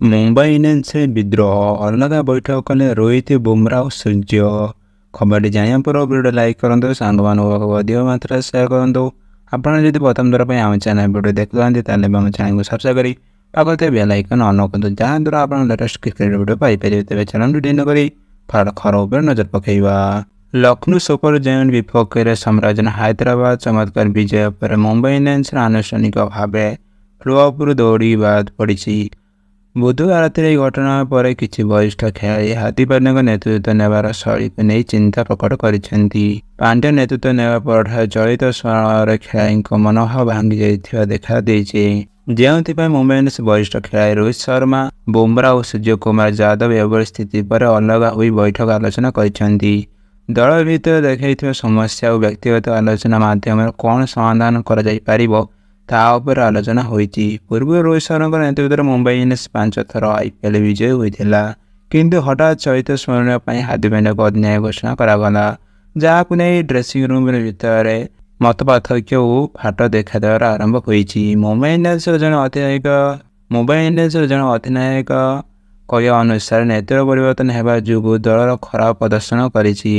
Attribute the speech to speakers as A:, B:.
A: ମୁମ୍ବାଇ ଇଣ୍ଡିଆନ୍ସରେ ବିଦ୍ରୋହ, ଅଲଗା ବୈଠକ କଲେ ରୋହିତ, ବୁମରା ଓ ସୂର୍ଯ୍ୟ। ଖବରଟି ଜାଣିବା ପରେ ଭିଡ଼ିଓ ଲାଇକ୍ କରନ୍ତୁ, ସାଙ୍ଗମାନଙ୍କ ପାଖକୁ ଅଧିକ ମାତ୍ରାରେ ସେୟାର କରନ୍ତୁ। ଆପଣ ଯଦି ପ୍ରଥମ ଥର ପାଇଁ ଆମ ଚ୍ୟାନେଲ୍ ଭିଡ଼ିଓ ଦେଖୁଥାନ୍ତି, ତାହେଲେ ଆମ ଚ୍ୟାନେଲକୁ ସବସ୍କ୍ରାଇବ୍ କରି ପାଖରେ ଥିବା ବେଲ୍ ଆଇକନ୍ ଅନ୍ କରନ୍ତୁ, ଯାହାଦ୍ୱାରା ଆପଣ ଲାଟେଷ୍ଟ କ୍ରିକେଟ୍ ଭିଡ଼ିଓ ପାଇପାରିବେ। ତେବେ ଚାଲନ୍ତୁ, ଡେରି ନକରି ଖବର ଉପରେ ନଜର ପକାଇବା। ଲକ୍ଷ୍ନୌ ସୁପର ଜାଏଣ୍ଟ ବିପକ୍ଷରେ ସନରାଇଜର୍ସ ହାଇଦ୍ରାବାଦ ଚମତ୍କାର ବିଜୟ ପରେ ମୁମ୍ବାଇ ଇଣ୍ଡିଆନ୍ସର ଆନୁଷ୍ଠାନିକ ଭାବେ ପ୍ଲେ ଅଫ୍ରୁ ଦୌଡ଼ି ବାଦ ପଡ଼ିଛି। ବୁଧବାର ରାତିରେ ଏହି ଘଟଣା ପରେ କିଛି ବରିଷ୍ଠ ଖେଳାଳି ହାର୍ଦ୍ଦିକ ପାଣ୍ଡ୍ୟାଙ୍କ ନେତୃତ୍ୱ ନେବାର ଶୈଳୀକୁ ନେଇ ଚିନ୍ତା ପ୍ରକଟ କରିଛନ୍ତି। ପାଣ୍ଡ୍ୟା ନେତୃତ୍ୱ ନେବା ପରଠାରୁ ଚଳିତ ସ୍ମରଣରେ ଖେଳାଳିଙ୍କ ମନୋଭାବ ଭାଙ୍ଗି ଯାଇଥିବା ଦେଖାଦେଇଛି। ଯେଉଁଥିପାଇଁ ମୁମ୍ବାଇ ଇଣ୍ଡିଆନ୍ସ ବରିଷ୍ଠ ଖେଳାଳି ରୋହିତ ଶର୍ମା, ବୁମରା ଓ ସୂର୍ଯ୍ୟକୁମାର ଯାଦବ ଏଭଳି ସ୍ଥିତି ପରେ ଅଲଗା ହୋଇ ବୈଠକ ଆଲୋଚନା କରିଛନ୍ତି। ଦଳ ଭିତରେ ଦେଖାଦେଇଥିବା ସମସ୍ୟା ଓ ବ୍ୟକ୍ତିଗତ ଆଲୋଚନା ମାଧ୍ୟମରେ କ'ଣ ସମାଧାନ କରାଯାଇପାରିବ, ତାହା ଉପରେ ଆଲୋଚନା ହୋଇଛି। ପୂର୍ବରୁ ରୋହିତ ଶର୍ମାଙ୍କ ନେତୃତ୍ୱରେ ମୁମ୍ବାଇ ଇଣ୍ଡିଆନ୍ସ 5 ଥର ଆଇପିଏଲ୍ ବିଜୟୀ ହୋଇଥିଲା। କିନ୍ତୁ ହଠାତ୍ ଚଳିତ ସ୍ମରଣୀୟ ପାଇଁ ହାର୍ଦ୍ଦିକ ପାଣ୍ଡ୍ୟାଙ୍କୁ ଅଧିନାୟକ ଘୋଷଣା କରାଗଲା, ଯାହାକୁ ନେଇ ଡ୍ରେସିଂ ରୁମ୍ ଭିତରେ ମତପାର୍ଥକ୍ୟ ଓ ଫାଟ ଦେଖାଦେବାର ଆରମ୍ଭ ହୋଇଛି। ମୁମ୍ବାଇ ଇଣ୍ଡିଆନ୍ସର ଜଣେ ଅଧିନାୟକ କହିବା ଅନୁସାରେ, ନେତୃତ୍ୱ ପରିବର୍ତ୍ତନ ହେବା ଯୋଗୁଁ ଦଳର ଖରାପ ପ୍ରଦର୍ଶନ କରିଛି।